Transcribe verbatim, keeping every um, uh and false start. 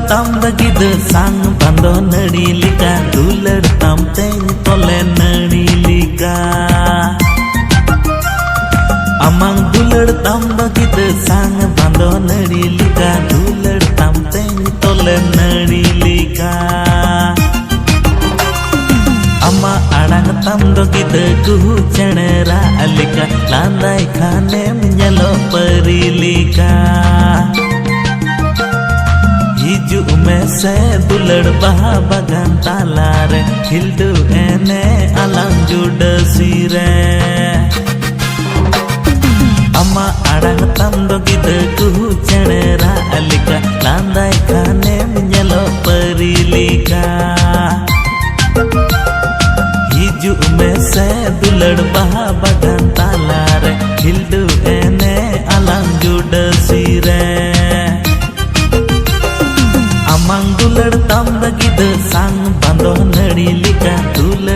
ᱛᱟᱢ ᱫᱚ ᱜᱤᱫᱟᱹ ᱥᱟᱝ ᱵᱟᱸᱫᱚ ᱱᱟᱹᱲᱤ ᱞᱮᱠᱟ, ᱫᱩᱞᱟᱹᱲ ᱛᱟᱢ ᱛᱮᱧ ᱛᱚᱞᱮ ᱱᱟᱹᱲᱤ ᱞᱮᱠᱟ᱾ ᱟᱢᱟᱝ ᱫᱩᱞᱟᱹᱲ ᱛᱟᱢ ᱫᱚ ᱜᱤᱫᱟᱹ ᱥᱟᱝ ᱵᱟᱸᱫᱚ ᱱᱟᱹᱲᱤ ᱞᱮᱠᱟ, ᱫᱩᱞᱟᱹᱲ ᱛᱟᱢ ᱛᱮᱧ ᱛᱚᱞᱮ ᱱᱟᱹᱲᱤ ᱞᱮᱠᱟ᱾ ᱟᱢᱟᱜ ᱟᱲᱟᱝ ᱛᱟᱢ ᱫᱚ ᱜᱤᱫᱟᱹ ᱠᱩᱦᱩ ᱪᱮᱬᱮ ᱨᱟᱜ ᱞᱮᱠᱟ, ᱞᱟᱸᱫᱟᱭ ᱠᱷᱟᱱᱮᱢ ᱧᱮᱞᱚᱜ ᱯᱟᱹᱨᱤ ᱞᱮᱠᱟ᱾ ᱦᱤᱡᱩᱜ ᱢᱮᱥᱮ ᱫᱩᱞᱟᱹᱲ ᱵᱟᱦᱟ ᱵᱟᱜᱟᱱ ᱛᱟᱞᱟᱨᱮ, ᱠᱷᱤᱞᱰᱩ ᱮᱱᱮᱡ ᱟᱞᱟᱝ ᱡᱩᱰᱟᱹᱥᱤ ᱨᱮ᱾ ᱟᱢᱟᱜ ᱟᱲᱟᱝ ᱛᱟᱢ ᱫᱚ ᱜᱤᱫᱟᱹ ᱠᱩᱦᱩ ᱪᱮᱬᱮ ᱨᱟᱜ ᱞᱮᱠᱟ, ᱞᱟᱸᱫᱟᱭ ᱠᱷᱟᱱᱮᱢ ᱧᱮᱞᱚᱜ ᱯᱟᱹᱨᱤ ᱞᱮᱠᱟ᱾ ᱦᱤᱡᱩᱜ ᱢᱮᱥᱮ ᱫᱩᱞᱟᱹᱲ ᱵᱟᱦᱟ ᱵᱟᱜᱟᱱ ᱛᱟᱞᱟᱨᱮ, ᱠᱷᱤᱞᱰᱩ ᱮᱱᱮᱡ ᱟᱞᱟᱝ ᱡᱩᱰᱟᱹᱥᱤ ᱨᱮ᱾ ᱟᱢᱟᱝ ᱫᱩᱞᱟᱹᱲ ᱛᱟᱢ ᱫᱚ ᱜᱤᱫᱟᱹ ᱥᱟᱝ ᱵᱟᱸᱫᱚ ᱱᱟᱹᱲᱤ ᱞᱮᱠᱟ, ᱫᱩᱞᱟᱹᱲ